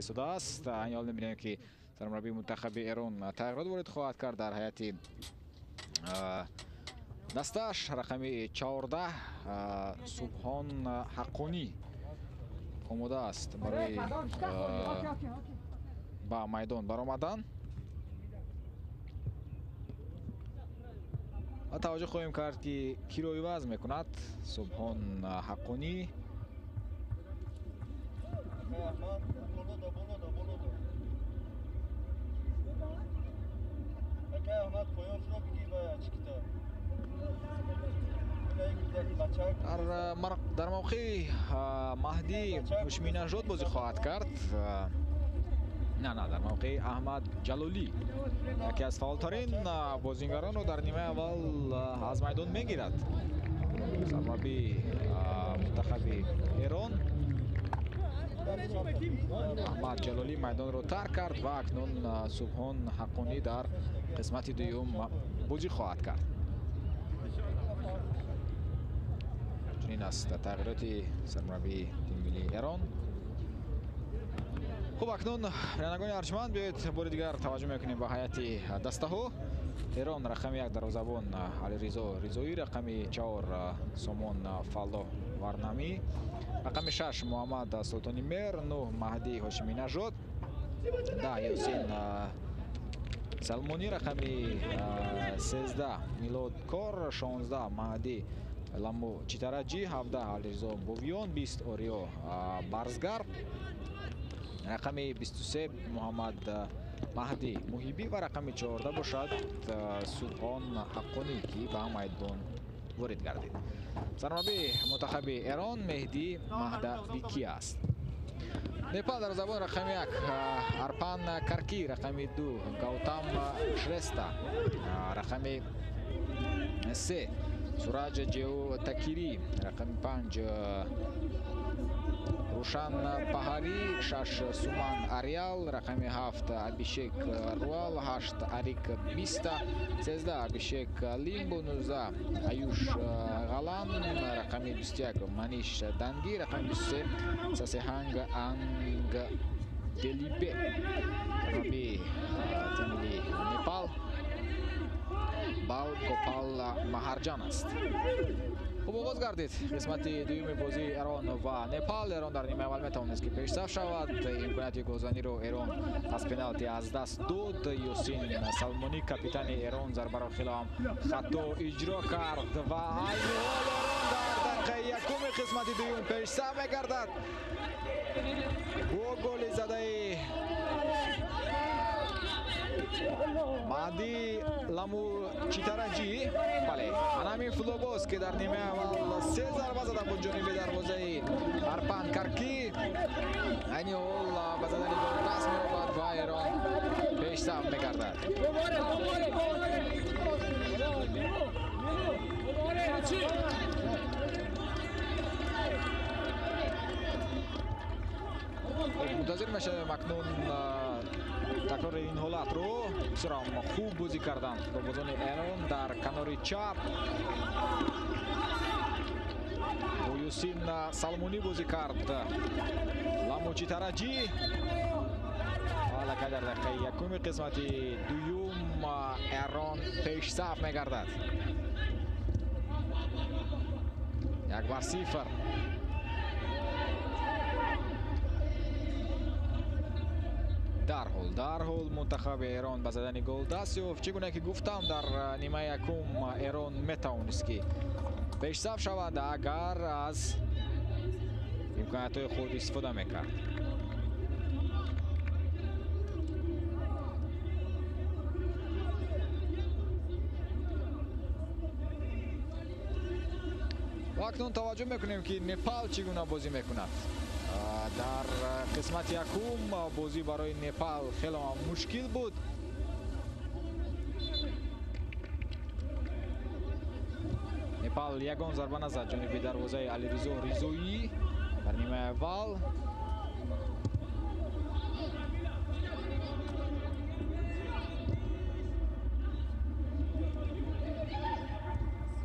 Истодааст. Айни ҳол мебинем, ки сармураббии мунтахаби Эрон тағйирот ворид хоҳад кард дар ҳайати дастааш. Рақами 14 Субҳон Ҳаққонӣ омода аст барои ба майдон баромадан. Ва таваҷҷӯҳ хоҳем кард, ки киро иваз мекунад Субҳон Ҳаққонӣ. Дар мавқеи Маҳдӣ Ҳушминажод бозӣ хоҳад кард. На, на, дар мавқеи Аҳмад Ҷалолӣ, яке аз фаъолтарин бозингаронро дар нимаи аввал аз майдон мегирад сармураббии мунтахаби Эрон. Аҳмад Ҷалолӣ майдонро тарк кард ва акнун Субҳон Ҳаққонӣ дар қисмати дуюм бозӣ хоҳад кард. Чунин аст тағйироти сармураббии тими миллии Эрон. Хуб, акнун, бинандагони арҷманд, биёед бори дигар таваҷҷӯҳ мекунем ба ҳайати дастаҳо. Эрон: рақами 1 дарвозабон Алиризо Ризоӣ, рақами 4 Сомон Фаллоҳ Варнамӣ, рақами 6 Муҳаммад Султони Мер, 9 Маҳдӣ Ҳошиминажод, 10 Ёсин Салмонӣ, рақами 13 Милод Кор, 16 Маҳдӣ Ламу Читараҷӣ, 17 Алиризо Бовиён, 20 Ориё Барзгар, рақами 23 Муҳаммад Маҳдӣ Муҳибӣ ва рақами 14 бошад Субҳон Ҳаққонӣ, ки ба майдон ворид гардид. Сармураббии мунтахаби Эрон Меҳдӣ Маҳдавикӣ аст. Непал: дарвозабон рақами 1 Арпан Карки, рақами 2 Гаутам Шреста, рақами 3 Сураҷ Ҷеу Такирӣ, рақами 5 Рушан Паҳарӣ, 6 Суман Ариал, рақами 7 Абишек Руал, 8 Арик Биста, 13 Абишек Лимбу, 19 Аюш Ғалан, рақами 21 Маниш Дангӣ, рақами 23 Сасеҳанг Анг Делибе. Сармураббии тими миллии Непал Бал Гопал Маҳарҷан аст. Хуб, оғоз гардид қисмати дуюми бозии Эрон ва Непал. Эрон дар нимаи аввал метавонист, ки пешсаф шавад. Имконияти голзаниро Эрон аз пеналти аз даст дод. Ёсин Салмонӣ, капитани Эрон, зарбаро хеле ҳам хато иҷро кард ва айни ҳол Эрон дар дақиқаи якуми қисмати дуюм пешсаф мегардад бо голи задаи Маҳдӣ Ламу Читараҷӣ. Бале, ана ҳамин футболбоз, ки дар нимаи аввал се зарба зада буд ҷониби дарвозаи Арпан Каркӣ, айни ҳол ба задани гол даст меёбад ва Эрон пешсаф мегардад. Мунтазир мешавем акнун такрори ин ҳолатро. Бисёрам хуб бозӣ карданд футболбозони Эрон дар канори чап. Бо Юсин Салмонӣ бозӣ кард Ламу Читараҷӣ. Аллакай дар дақиқаи якуми қисмати дуюм Эрон пешсаф мегардад, 1-0. Дарҳол мунтахаби Эрон ба задани гол даст ёфт. Чӣ гуна ки гуфтам, дар нимаи якум Эрон метавонист, ки пешсаф шавад, агар аз имкониятҳои худ истифода мекард. Ва акнун таваҷҷӯҳ мекунем, ки Непал чӣ гуна бозӣ мекунад. Дар қисмати якум бозӣ барои Непал хеле мушкил буд. Непал ягон зарба назад ҷониби дарвозаи Алиризо Ризоӣ дар нимаи аввал.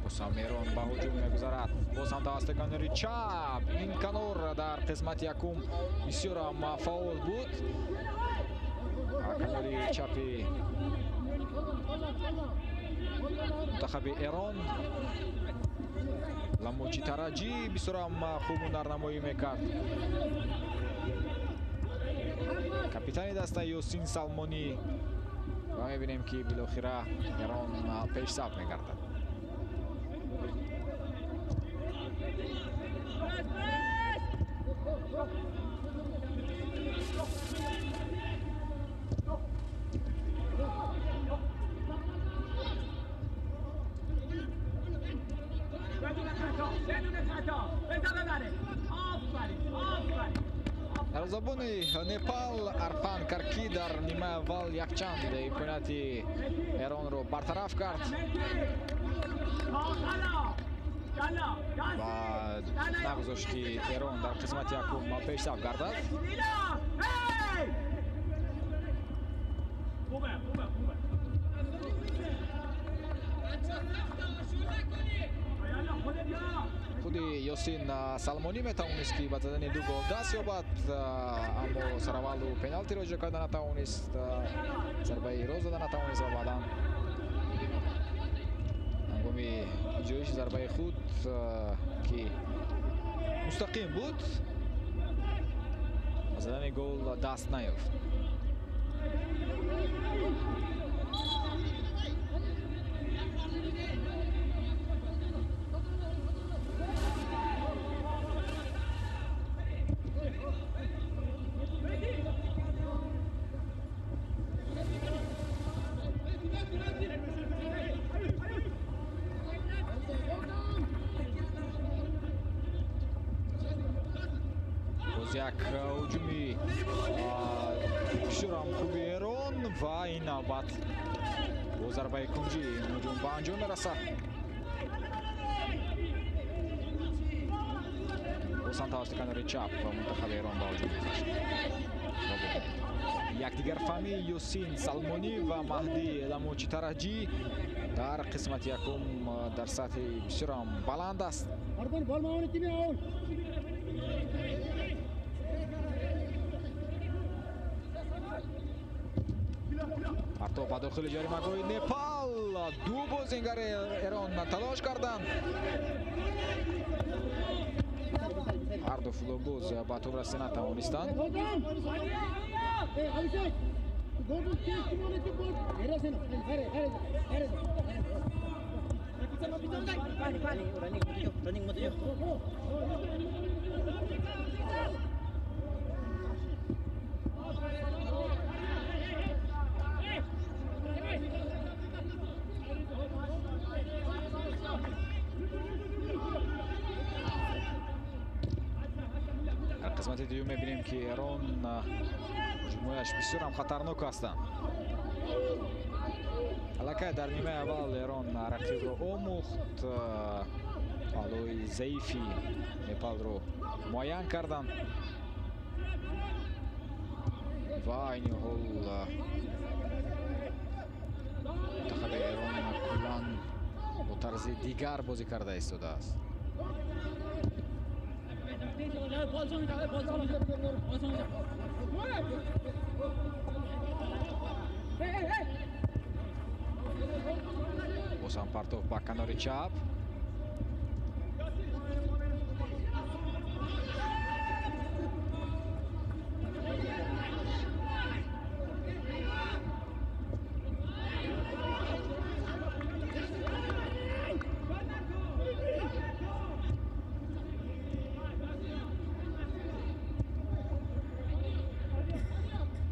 Боз Боз ҳам Эрон ба ҳуҷум мегузарад. Боз ҳам тавассути канори чап. Ин канор дар қисмати якум бисёр ҳам фаъол буд. Канори чапи мунтахаби Эрон Ламучи Тараҷӣ бисёр ҳам хуб ҳунарнамоӣ мекард. Капитани дастаи Ёсин Салмонӣ ва мебинем, ки билохира Эрон пешсаф мегардад. Дарвозабони Непал Арпан Карки дар нимаи аввал якчанд имконияти Эронро бартараф кард ва нагузошт, ки Эрон дар қисмати якум пешсаф гардад. Худи Ёсин Салмонӣ метавонист, ки ба задани ду гол даст ёбад, аммо сараввал ӯ пеналтиро иҷро карда натавонист, зарбаи рост зада натавонист ва баъдан ҳангоми иҷроиши зарбаи худ, ки мустақим буд, ба задани гол даст наёфт. Як ҳуҷуми бисёрам хуби Эрон ва ин навбат бо зарбаи кунҷӣ ин ҳуҷум ба анҷом мерасад. Боз ҳам тавассути канори чап мунтахаби Эрон ба ҳуҷум гузашт. Якдигарфаҳмии Ёсин Салмонӣ ва Маҳдӣ Ламучи Тараҷӣ дар қисмати якум дар сатҳи бисёрам баланд аст. Партов ба дохили ҷаримагоҳи Непал. Ду бозингари Эрон талош карданд. Ҳарду футболбоз ба тӯб расида натавонистанд. Дар қисмати дуюм мебинем, ки Эрон ҳуҷумҳояш бисёрам хатарнок ҳастанд. Аллакай дар нимаи аввал Эрон рақибро омӯхт, паҳлӯи заифи Непалро муайян карданд ва айни ҳол мунтахаби Эрон куллан бо тарзи дигар бозӣ карда истодааст. Боз ҳам партов ба канори чап.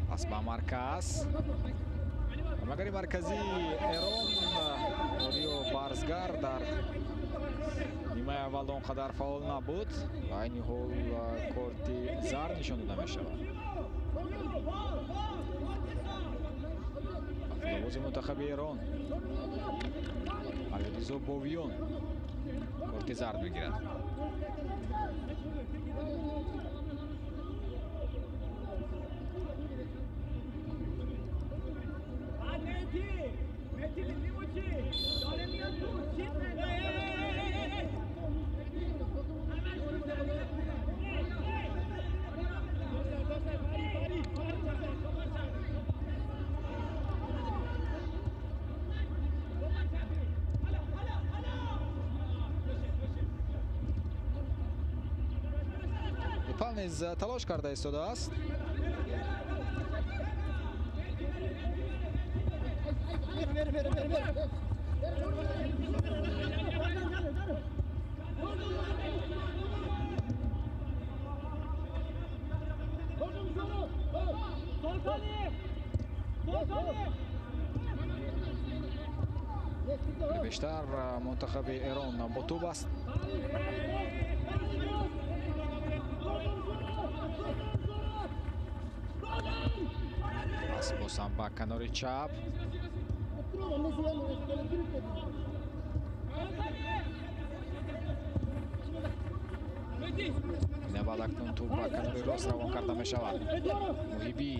Пас ба марказ. Магари марказии Эрон Орио Барзгар дар нимаи аввал он қадар фаъол набуд ва айни ҳол корти зард нишон дода мешавад. Футболбози мунтахаби Эрон Алиризо Бовиён корти зард мегирад. Непал низ талош карда истодааст. Бештар мунтахаби Эрон бо тӯб аст. Пас бозам ба канори чап. Баъд акнун тӯб ба канори рост равон карда мешавад. Муҳибӣ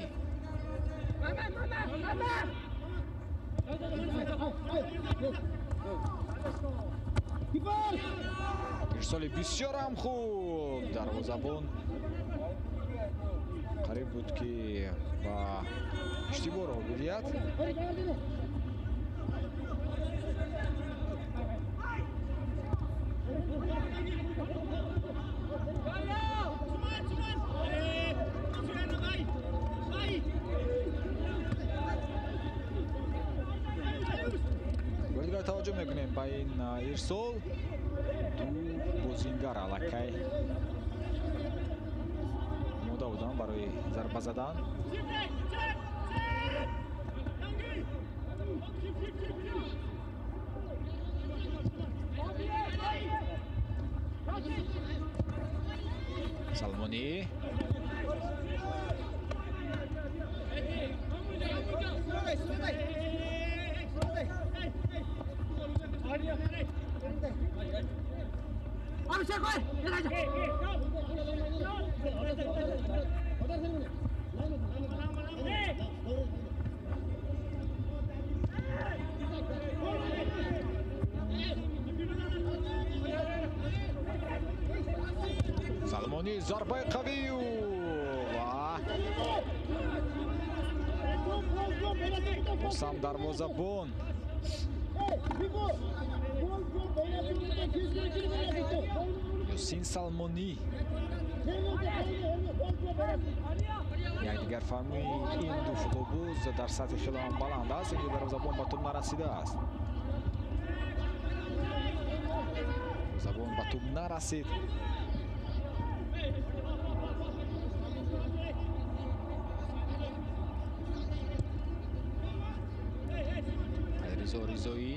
ирсоли бисёрам хуб. Дарвозабон қариб буд ки ба иштибоҳ роҳ бидиҳад. Дигар таваҷҷӯҳ мекунем ба ин ирсол. Ду бозингар аллакай омода буданд барои зарба задан. Салмонӣ Салмонӣ зарбаи қавию ва босам дарвозабон. Ёсин Салмонӣ якдигар фаҳмии ин ду футболбоз дар сатҳи хеле ҳам баланд аст. Инҷо дарвозабон ба тӯб нарасидааст. Забон ба тӯб нарасид. Алиризо Ризоӣ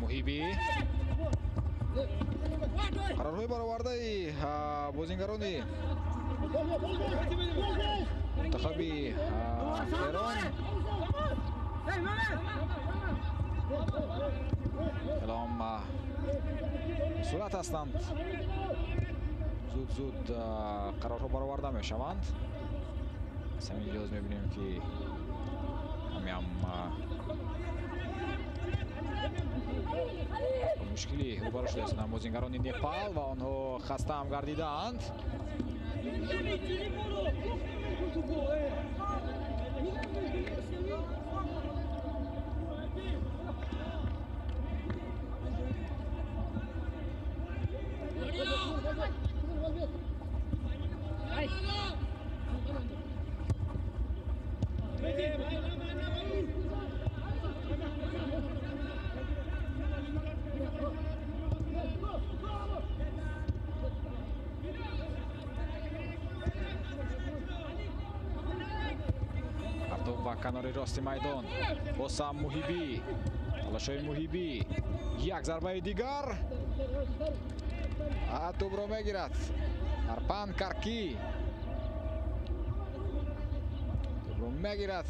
Муҳибӣ қарорҳои баровардаи бозингарони мунтахаби Эрон хеле сурат ҳастанд. Зуд зуд қарорҳо бароварда мешаванд. Аз ҳамин лиҳоз мебинем ки ҳамиам мушкилӣ рӯбарӯ шудаанд бозингарони Непал ва онҳо хастаам гардидаанд. Ба канори рости майдон босам Муҳибӣ, талошҳои Муҳибӣ, як зарбаи дигар, тӯбро мегирад Арпан Каркӣ, тӯбро мегирад.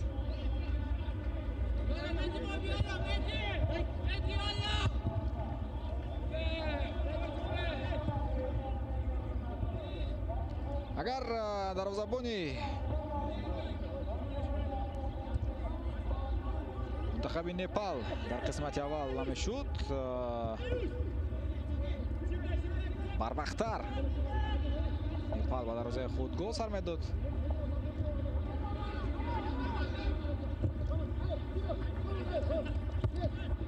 Агар дарвозабони мунтахаби Непал дар қисмати аввал намешуд, барвақттар Непал ба дарвозаи худ гол сар медод.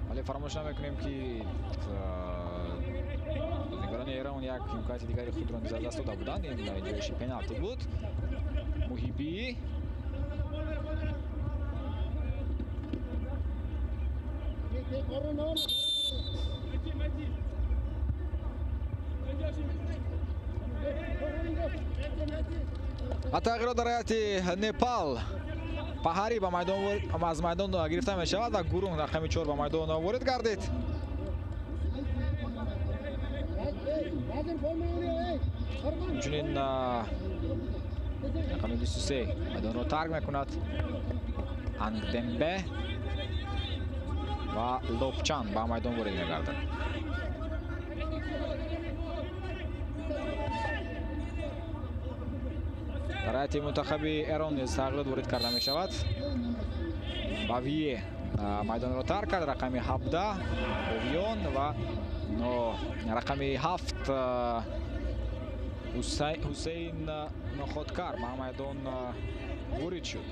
Вале фаромӯш намекунем, ки бозигарони Эрон як имконияти дигари худро низ аз даст дода буданд. Ин ҷоиши пеналти буд. Муҳибӣ ва тағйирот дар ҳайати Непал. Паҳарӣ ба майдон аз майдон гирифта мешавад ва Гурунг рақами 4 ба майдон ворид гардид. Инчунин рақами 23 майдонро тарк мекунад Ангдембе ва Лопчан ба майдон ворид мегардад. Дар ҳайати мунтахаби Эрон низ тағйирот ворид карда мешавад. Бавие майдонро тарк кард, рақами 17 Овион ва рақами 7 Ҳусейн Ноходкар ба майдон ворид шуд.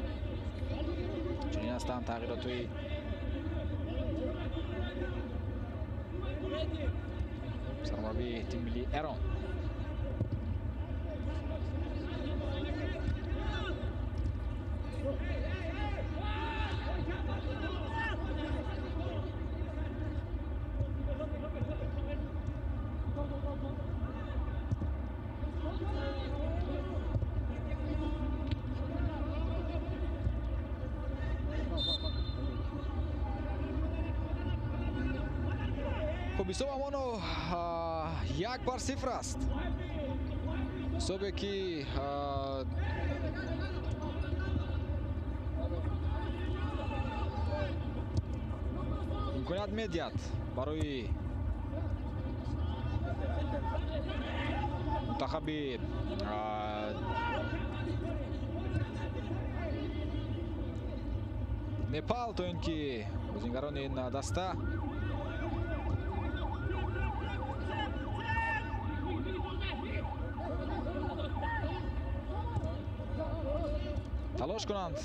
Чунин ҳастанд тағйиротҳои сармураббии тими миллии Эрон. Хуб, ҳисоб амоно 1-0 аст. Ҳисобе ки имконият медиҳад барои мунтахаби Непал то ин ки бозингарони ин даста талош кунанд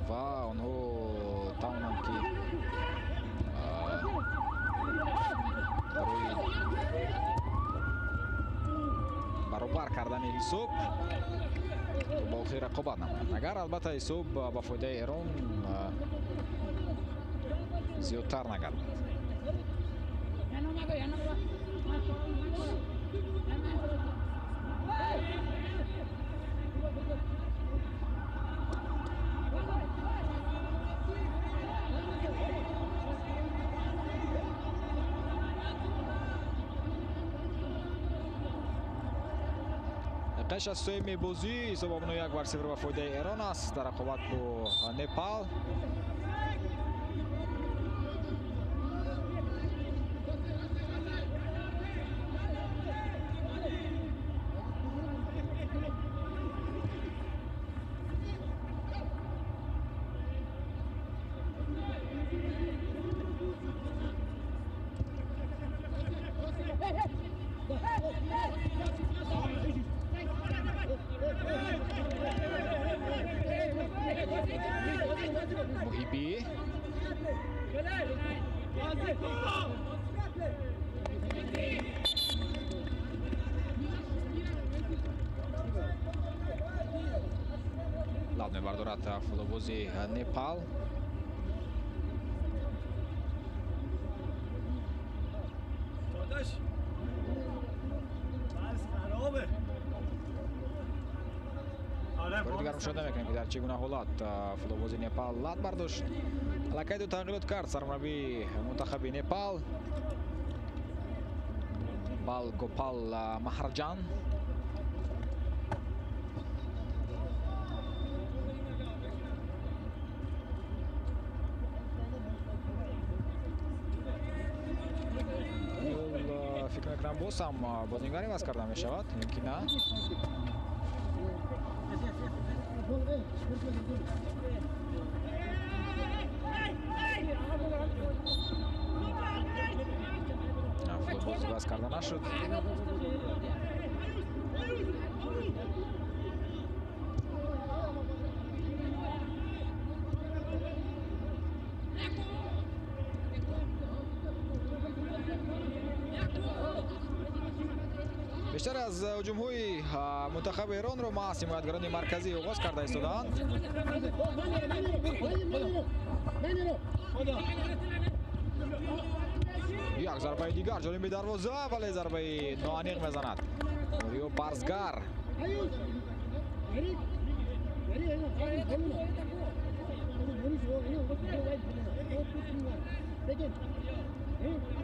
ва онҳо тавонанд ки барои баробар кардани ҳисоб ба охир рақобат намоянд. Агар албатта ҳисоб ба фоидаи Эрон зиёдтар нагардад. Дақиқаи 63 бозӣ ҳисоб амоно 1-0 ба фоидаи Эрон аст дар рақобат бо Непал. Муҳибӣ Лат мебардорад футболбози Непал. Бори дигар мушоҳида мекунем, ки дар чӣ гуна ҳолат футболбози Непал лат бардошт. Аллакай ду тағйирот кард сармураббии мунтахаби Непал Бал Гопал Маҳарҷан. Фикр мекунам, боз ҳам бозингар иваз карда мешавад ё ки на? Футболбоз иваз карда нашуд. Бештар аз ҳуҷумҳои мунтахаби Эронро маҳз ҳимоятгарони марказӣ оғоз карда истодаанд. Як зарбаи дигар ҷониби дарвоза, вале зарбаи ноаниқ мезанад Ориё Барзгар.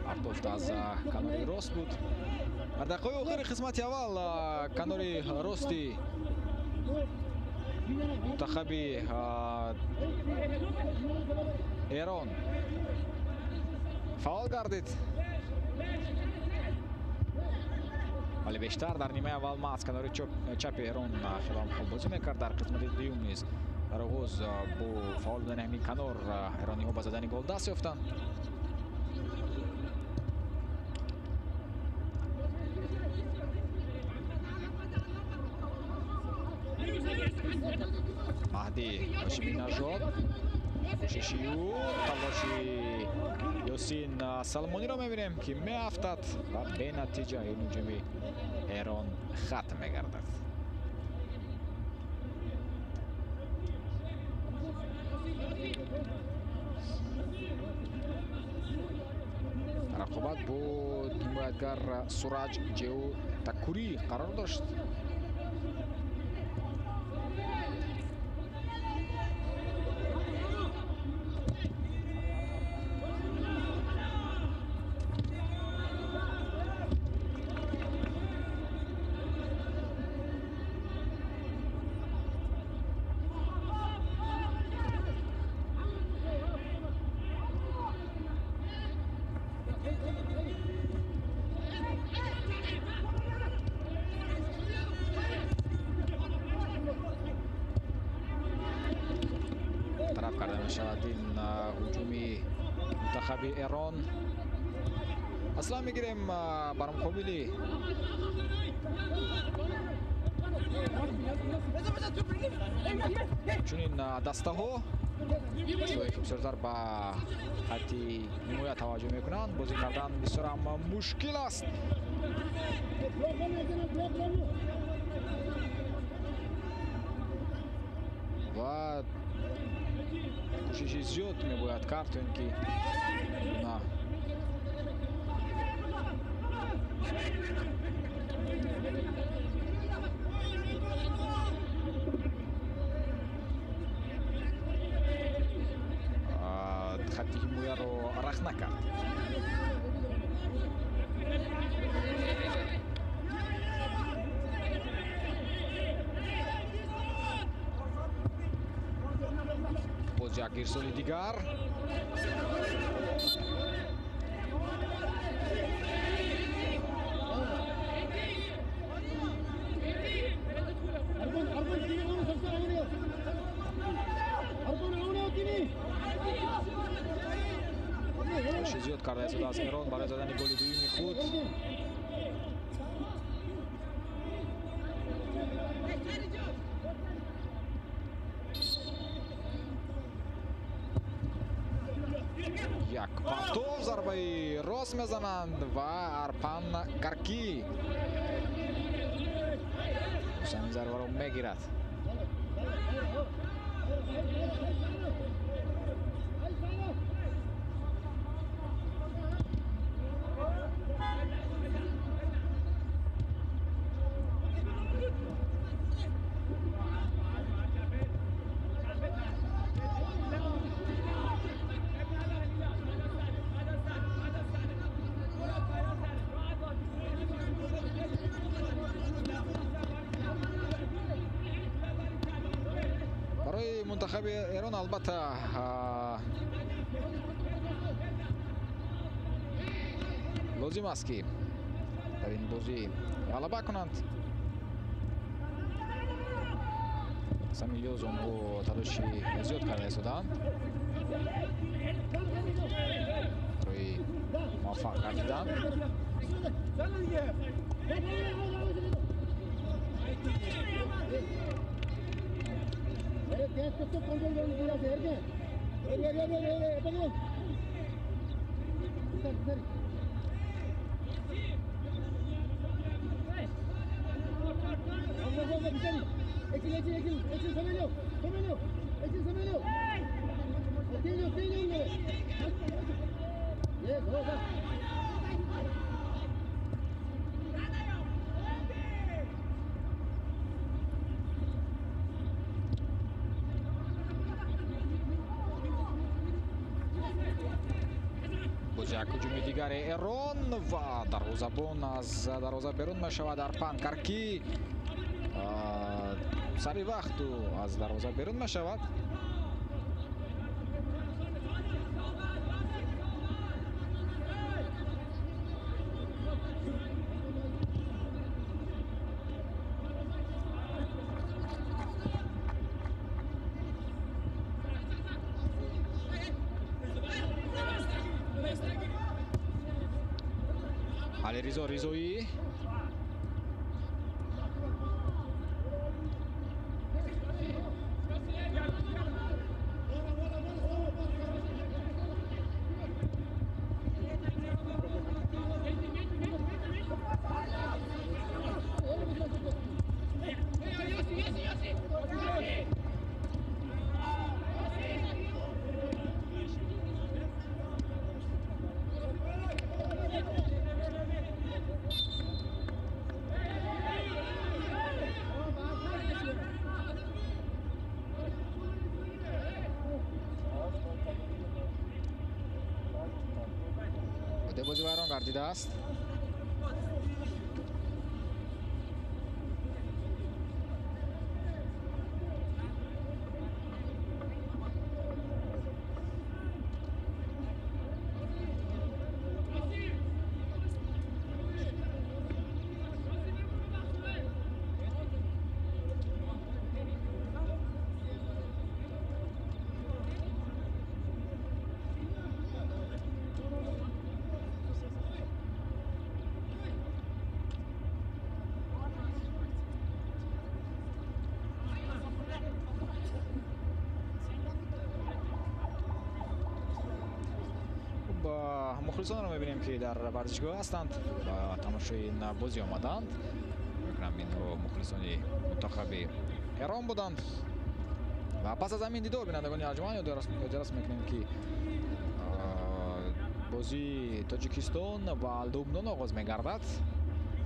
Партофт аз канори рост буд. Дар дақиқаҳои охири қисмати аввал канори рости мунтахаби Эрон фаъол гардид, вале бештар дар нимаи аввал маҳз канори чапи Эрон хеле хуб бозӣ мекард. Дар қисмати дуюм низ дар оғоз бо фаъол будани ҳамин канор эрониҳо ба задани гол даст ёфтанд. Маҳди Ҳошиминажод, кӯшиши ӯ, талоши Ёсин Салмониро мебинем, ки меафтад ва бенатиҷа ин ҳуҷуми Эрон хатм мегардад. Рақобат бо ҳимоятгар Сураҷ Ҷеу Такурӣ қарор дошт. Мешавад ин ҳуҷуми мунтахаби Эрон. Аслан мегирем бар муқобили чунин дастаҳо, ки бисёртар ба хатти ҳимоя таваҷҷӯҳ мекунанд, бозӣ кардан бисёрам мушкил аст. Ва кӯшиши зиёд мебояд кард, то ин ки на хатти ҳимояро рахна кард. Боз як ирсоли дигар. Кӯшиши зиёд карда истода аз Эрон барои задани голи дуюми худ. Як партов, зарбаи рост мезананд ва Арпан Каркӣ ҳамин зарбаро мегирад. Барои мунтахаби Эрон албатта лозим аст, ки дар ин бозӣ ғалаба кунанд. Самилёз онҳо талоши зиёд карда истодаанд барои муваффақ гардидан. Боз як ҳуҷуми дигари Эрон ва дарвозабон аз дарвоза берун мешавад. Арпан Каркӣ сари вақту аз дарвоза берун мешавад. Алиризо Ризоӣ бозӣ вайрон гардидааст. Мухлисонро мебинем, ки дар варзишгоҳ ҳастанд ба тамошои ин бозӣ омаданд. Мекунам, инҳо мухлисони мунтахаби Эрон буданд. Ва пас аз ҳамин дидор, бинандагони арҷманд, ёдрас мекунем, ки бозии Тоҷикистон ва Лубнон оғоз мегардад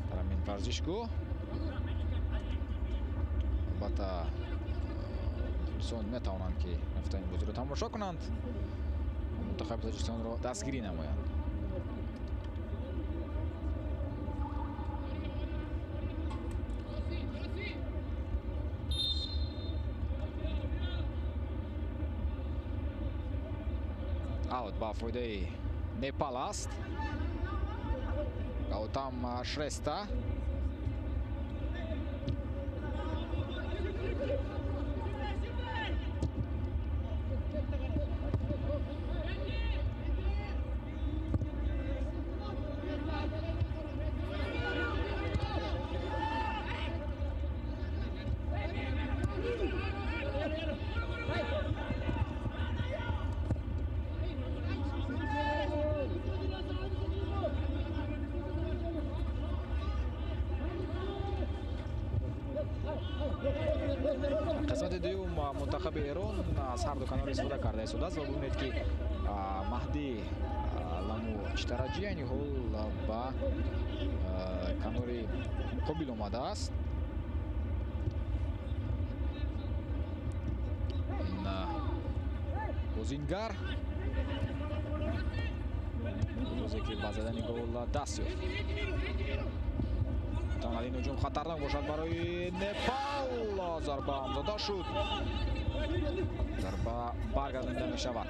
дар ҳамин варзишгоҳ. Албатта, мухлисон метавонанд, ки рафта ин бозиро тамошо кунанд, мунтахаби Тоҷикистонро дастгирӣ намоянд. Аут ба фоидаи Непал аст. Гаутам Шреста. дуюм мунтахаби Эрон аз ҳар ду канор истифода карда истодааст ва бубинед, ки Маҳдӣ Ламу Читараҷӣ айни ҳол ба канори муқобил омадааст. Ин бозингар рӯзе ки ба задани гол даст ёфт. Метавонад ин ҳуҷум хатарнок бошад барои Непал. Зарба ҳам зада шуд. Зарба баргардонида мешавад.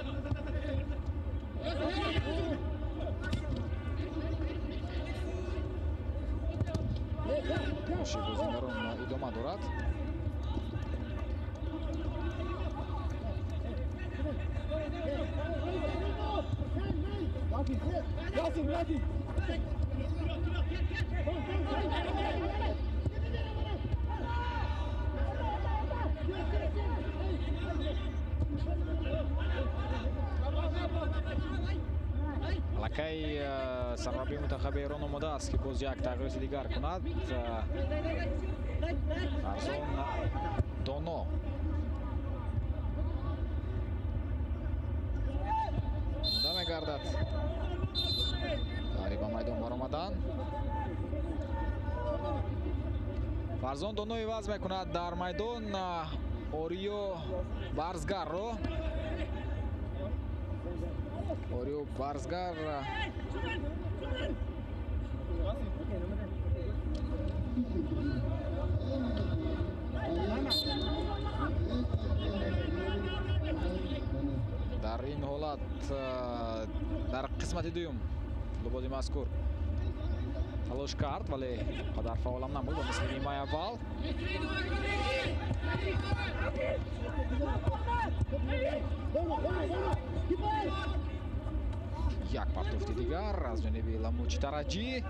Талоши бозингарон идома дорад. Аллакай сармураббии мунтахаби Эрон омодааст, ки боз як тағйироти дигар кунад. Фарзон Доно омода мегардад барои ба майдон баромадан. Фарзон Доно иваз мекунад дар майдон Ориё Барзгарро. Ориё Барзгар дар ин ҳолат дар қисмати дуюм футболбози мазкур талош кард, вале қадар фаъолам набуд ба мисли нимаи аввал. Як партофти дигар аз ҷониби Ламу Читараҷӣ.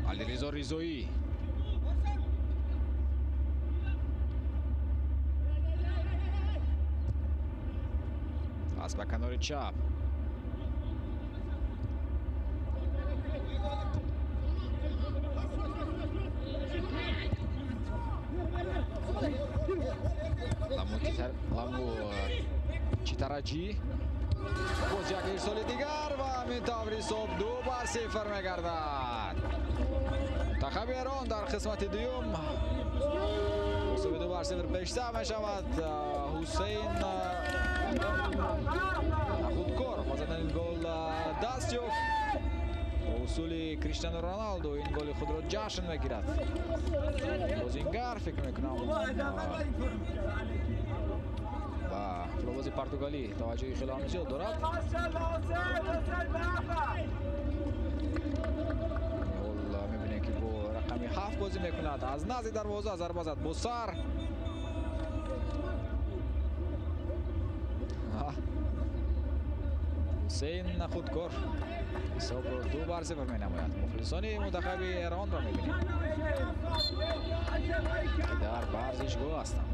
Алиризо Ризоӣ пас ба канори чап. Ламу Читараҷӣ боз як ирсоли дигар ва ҳамин тавр ҳисоб 2-0 мегардад. Мунтахаби Эрон дар қисмати дуюм ҳисоби 2-0 пештар мешавад. Ҳусейн худкор ба задани гол даст ёфт. Бо усули Криштиану Роналду ин голи худро ҷашн мегирад. Бозингар фикр мекунам ба футболбози португалӣ таваҷҷӯҳи хеле ҳам зиёд дорад. Ҳол мебинем, ки бо рақами 7 бозӣ мекунад. Аз назди дарвоза зарба зад бо сар. Ҳусейн худкор ҳисобро 2-0 менамояд. Мухлисони мунтахаби Эронро мебинем, ки дар варзишгоҳ ҳастанд.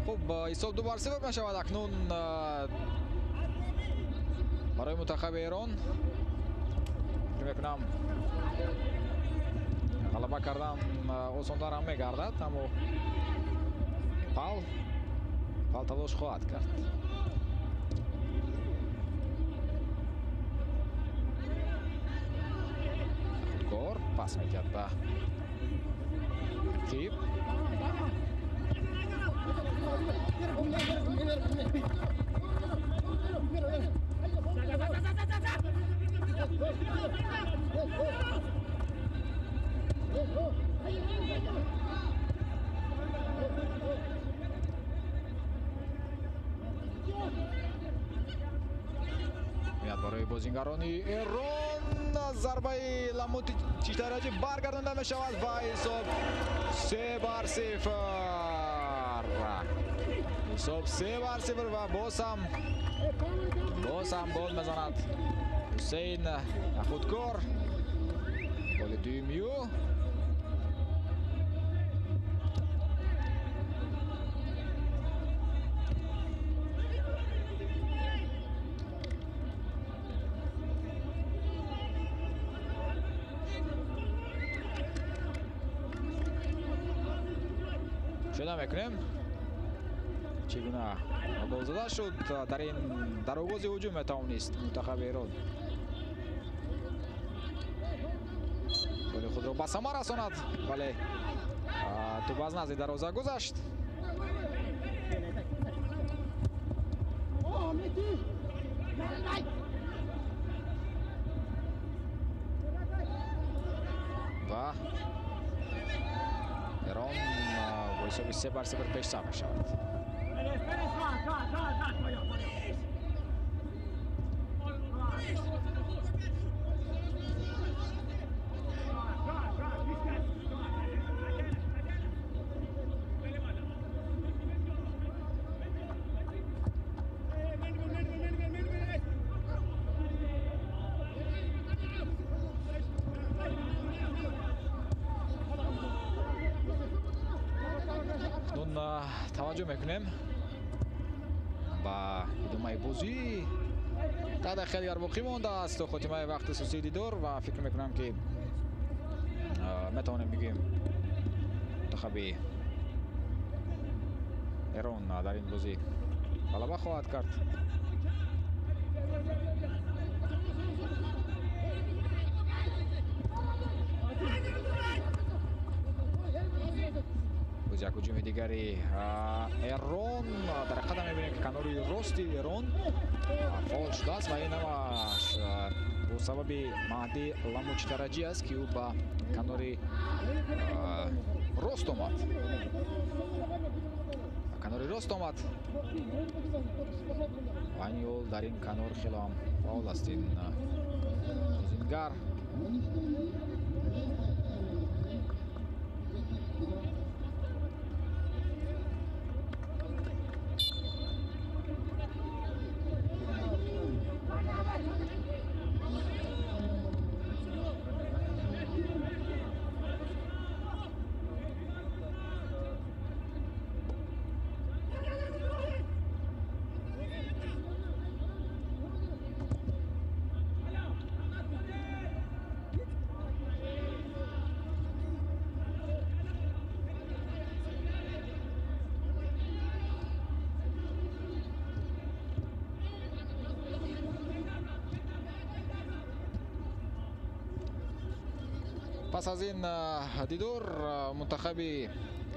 Хуб, ҳисоб 2-0 мешавад акнун барои мунтахаби Эрон. Фикр мекунам ғалаба кардан осонтар ҳам мегардад, аммо Непал талош хоҳад кард. Худкор пас медиҳад ба рақиб. Бозингарони Эрон зарбаи Ламути Читараҷи баргардонда мешавад ва ҳисоб 3-0. Ҳисоб 3-0 ва боз ҳам гол мезанад Ҳусейн Худкор. Голи дуюми ӯ. Шуда мекунем чӣ гуна гол зада шуд. Дар ин дар оғози ҳуҷум метавонист мунтахаби Эрон голи худро ба самар расонад, вале тӯп аз назди дарвоза гузашт. Ва Эрон бо ҳисоби 3-0 пешсаф мешавад. Таваҷҷӯҳ мекунем ба идомаи бозӣ. 10 дақиқа дигар боқӣ мондааст то хотимаи вақти асосии дидор ва фикр мекунам ки метавонем бигӯем мунтахаби Эрон дар ин бозӣ ғалаба хоҳад кард. Боз як ҳуҷуми дигари Эрон. Дар ҳақиқат мебинем ки канори рости Эрон фаъол шудааст ва ин ҳамаш бо сабаби Маҳди Ламучитараҷӣ аст ки ӯ ба канори рост омад. Ба канори рост омад ва айни ҳол дар ин канор хело ҳам фаъол аст ин бозингар. Пас аз ин дидор мунтахаби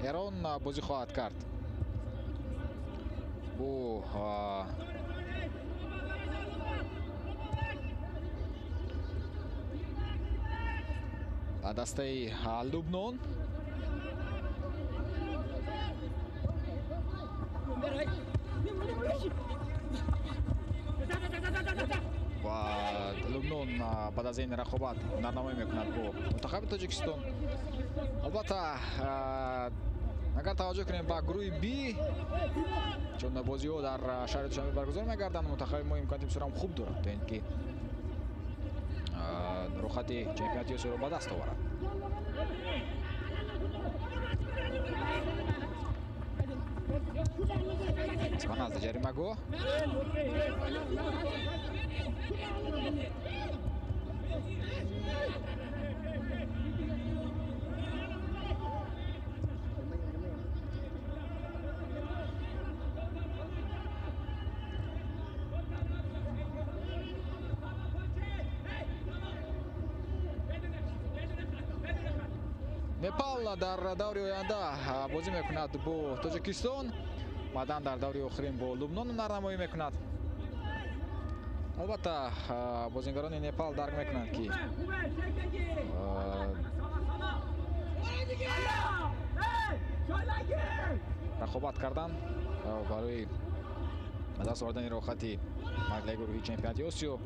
Эрон бозӣ хоҳад кард бо дастаи Лубнон. Ва Лубнон баъд аз ин рақобат ҳунарнамоӣ мекунад бо мунтахаби Тоҷикистон. Албатта агар таваҷҷӯҳ кунем ба гурӯҳи Б, чун бозиҳо дар шаҳри Душанбе баргузор мегарданд, мунтахаби мо имконоти бисёр ҳам хуб дорад то ин ки рухати чемпионати Осиёро ба даст оварад. Ба назди ҷаримагоҳ Непал дар даври оянда бозӣ мекунад бо Тоҷикистон, баъдан дар даври охирин бо Лубнон ҳунарнамоӣ мекунад. Албатта бозингарони Непал дарк мекунанд ки рақобат кардан барои ба даст овардани роҳхати марҳилаи гурӯҳии чемпионати Осиё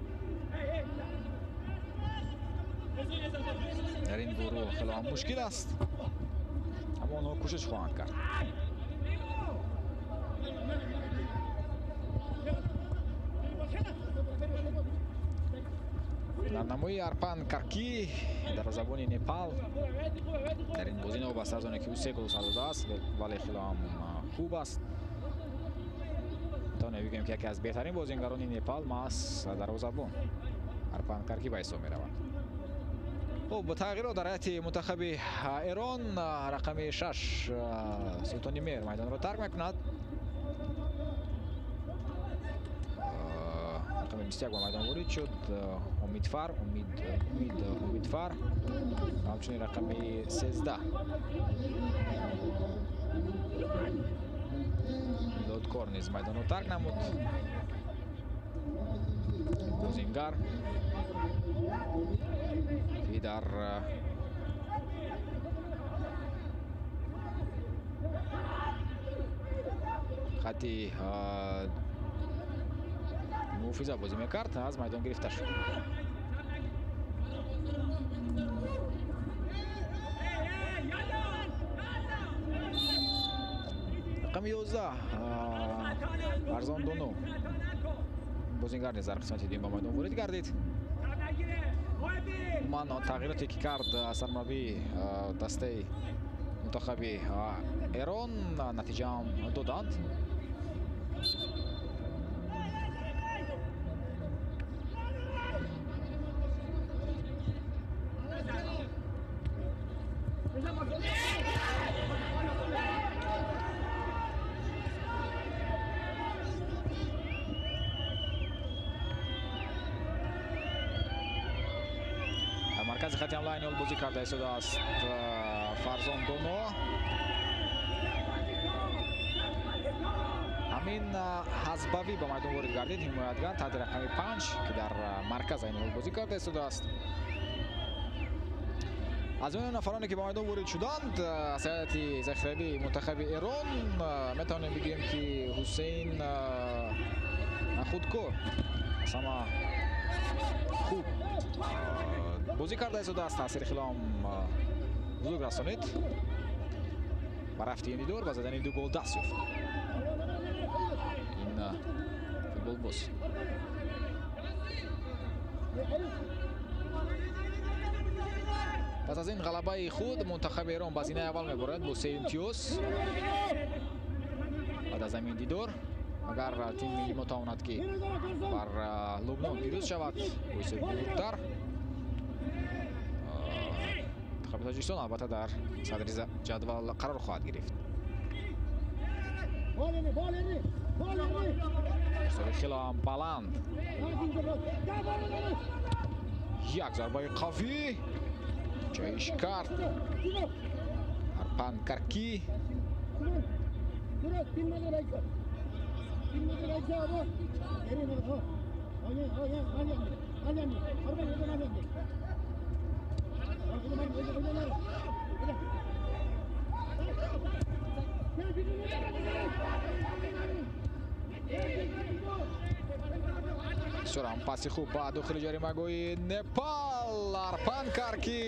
Дар ин гурӯҳ хеле ҳам мушкил аст, аммо онҳо кӯшиш хоҳанд кард. Дар намои Арпан Карки дарвозабони Непал дар ин бозӣ новобаста аз оне ки ӯ се гол сар додааст, вале хеле ҳам хуб аст. Метавонем бигӯем, ки яке аз беҳтарин бозингарони Непал маҳз дарвозабон Арпан Карки ба ҳисоб меравад. Хуб, тағйирот дар ҳайати мунтахаби Эрон. Рақами 6 Султони Мер майдонро тарк мекунад. Рақами 21 ба майдон ворид шуд Умидфар, Умидфар, ҳамчунин рақами 13 Додкор низ майдонро тарк намуд. Бозингар ки дар хати муҳофиза бозӣ мекард, аз майдон гирифта шуд. Рақами 11 Фарзон Доно бозингар низ дар қисмати дуюм ба майдон ворид гардид. Ман тағйироте ки кард сармураббии дастаи мунтахаби Эрон, натиҷаам доданд. Маркази хати ҳамла айни ҳол бозӣ карда истодааст Фарзон Доно. Амин Ҳазбавӣ ба майдон ворид гардид, ҳимоятгар таҳти рақами 5, ки дар марказ айни ҳол бозӣ карда истодааст. Аз миёни нафароне ки ба майдон ворид шуданд аз ҳайати захиравии мунтахаби Эрон, метавонем бигӯем, ки Ҳусейн Худкор аз ҳама хуб бозӣ карда истодааст, таъсири хеле ҳам бузург расонид. Ба рафти ин дидор ба задани 2 гол даст ёфт ин футболбоз. Пас аз ин ғалабаи худ мунтахаби Эрон ба зинаи аввал мебарад бо 3 имтиёз. Баъд аз ҳамин дидор агар тими миллӣ мо тавонад, ки бар Лубнон пирӯз шавад бо ҳисоби бузургтар, мунтахаби Тоҷикистон албатта дар садри ҷадвал қарор хоҳад гирифт. Ҳисоби хеле ҳам баланд. Як зарбаи қавӣ ҷоиш кард Арпан Карки. Бисёр ҳам паси хуб ба дохили ҷаримагоҳи Непал. Арпан Карки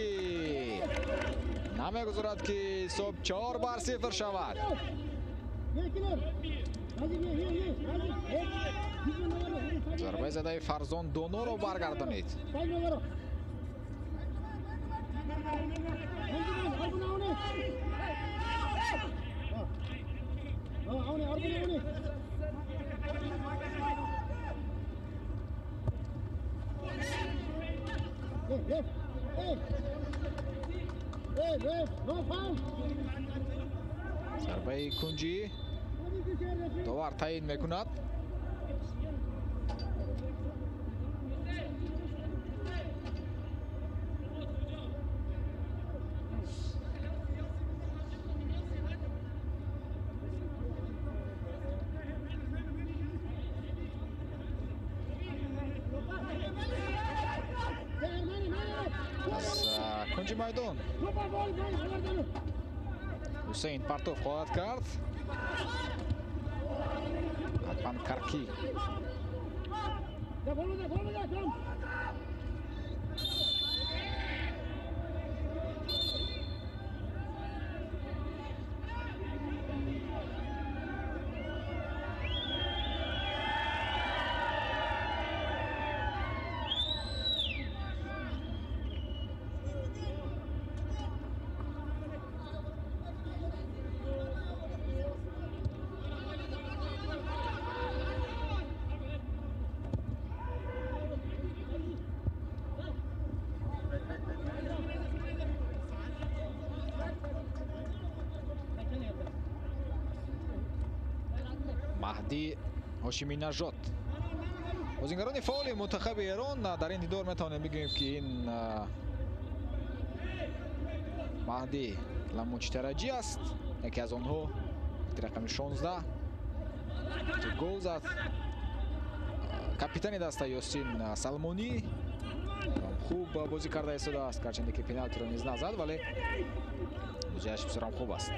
намегузорад, ки ҳисоб 4-0 шавад. Зарбаи задаи Фарзон Доноро баргардонид. Зарбаи кунҷӣ довар таъин мекунад. Аз кунҷи майдон Ҳусейн партов хоҳад кард. Арпан Карки. Маҳдӣ Ҳошиминажод. Бозингарони фаъоли мунтахаби Эрон дар ин дидор метавонем бигӯем, ки ин Маҳдӣ Ламучитараҷӣ аст, яке аз онҳо рақами 16 ки гол зад. Капитани даста Ёсин Салмонӣ хуб бозӣ карда истодааст, гарчанде ки пеналтиро низ назад, вале бозиаш бисёрам хуб аст.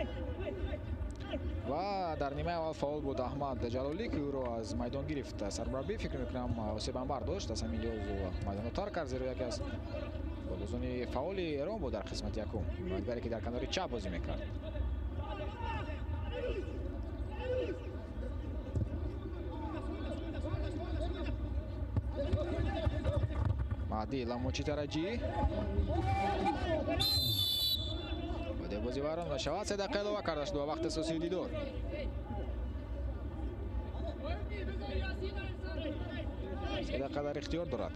Ва дар нимаи аввал фаъол буд Аҳмад Ҷалолӣ, ки ӯро аз майдон гирифт сармураббӣ. Фикр мекунам осебам бардошт, аз ҳамин лиҳоз майдонро тарк кард, зеро яке аз голбозони фаъоли Эрон буд дар қисмати якум, ҳимоятгаре ки дар канори чап бозӣ мекард. Маҳдӣ Ламочитараҷӣ бозӣ вайрон мешавад. 3 дақиқа илова карда шуд ба вақти асосии дидор. 3 дақиқа дар ихтиёр дорад.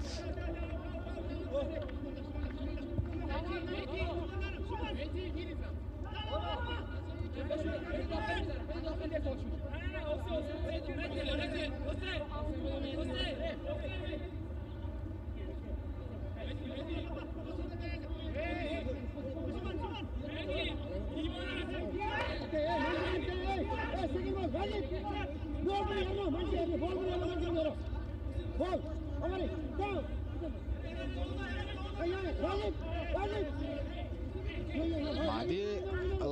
Маҳдӣ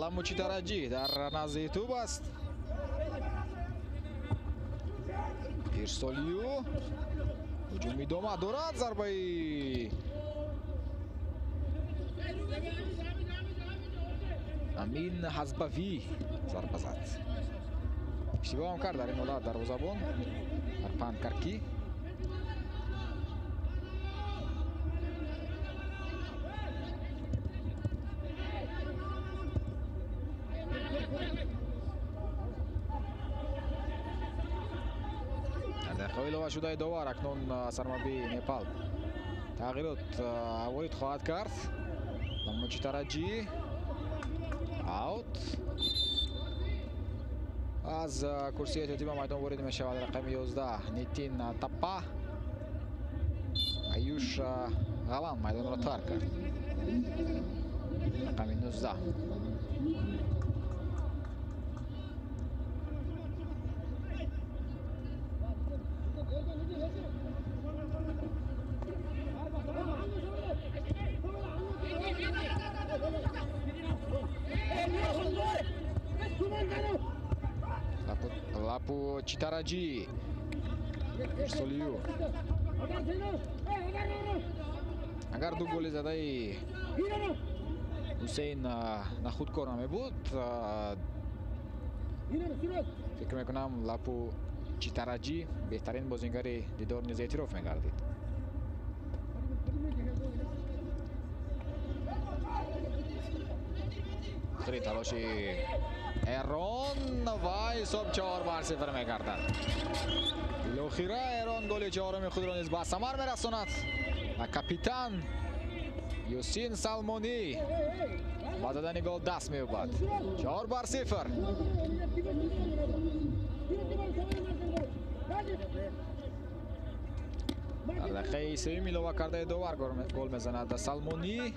Ламучитараҷӣ дар назди тӯб аст. Ирсолию ҳуҷум идома дорад. Зарбаи Амин Ҳазбавӣ зарба зад. Иштибоҳам кард дар ин ҳолат дарвозабон Арпан Каркӣ. Дар дақиқаҳои иловашудаи довар акнун сармураббии Непал тағйирот ворид хоҳад кард. Ламучитараҷӣ аут. Аз курсии эҳтиётӣ ба майдон ворид мешавад рақами 11 Нитин Тапа. Аюш Ғалан майдонро тарк кард. Рақами 19. Лапу Читараҷӣ. Ирсолию. Агар ду голи задаи Ҳусейн нахудкор намебуд, фикр мекунам Лапу Читараҷӣ беҳтарин бозингари дидор низ эътироф мегардид. Охири талоши Эрон ва ҳисоб 4-0 мегардад. Билохира Эрон голи чоруми худро низ ба самар мерасонад ва капитан Юсин Салмонӣ ба задани гол даст меёбад. 4-0. Дар дақиқаи сеюм илова кардаи довар гол мезанад Салмонӣ.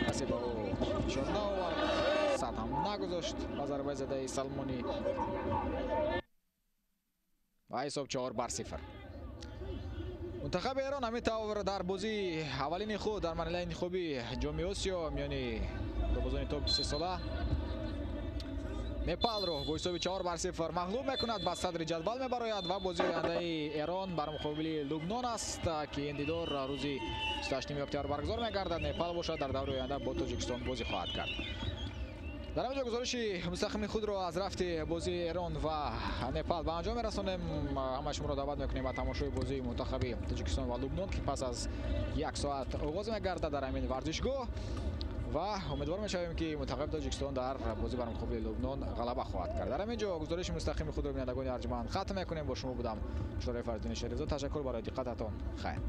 Касе ба ӯ фишор наовард, сад ҳам нагузошт ба зарбаи задаи Салмонӣ ва ҳисоб 4-0. Мунтахаби Эрон ҳамин тавр дар бозии аввалини худ дар марҳилаи интихобии Ҷоми Осиё миёни дубозони то 23 сола Непалро бо ҳисоби 4-0 мағлуб мекунад, ба садри ҷадвал мебарояд ва бозии ояндаи Эрон бар муқобили Лубнон аст, ки ин дидор рӯзи 28 октябр баргузор мегардад. Непал бошад дар даври оянда бо Тоҷикистон бозӣ хоҳад кард. Дар ҳамин ҷо гузориши мустақими худро аз рафти бозии Эрон ва Непал ба анҷом мерасонем. Ҳамаи шуморо даъват мекунем ба тамошои бозии мунтахаби Тоҷикистон ва Лубнон, ки пас аз як соат оғоз мегардад дар ҳамин варзишгоҳ ва умедвор мешавем, ки мунтахаби Тоҷикистон дар бозӣ бар муқобили Лубнон ғалаба хоҳад кард. Дар ҳамин ҷо гузориши мустақими худро бинандагони арҷманд хатм мекунем. Бо шумо будам Шӯрои Фаридуни Шеризод. Ташаккур барои диққататон. Хайр.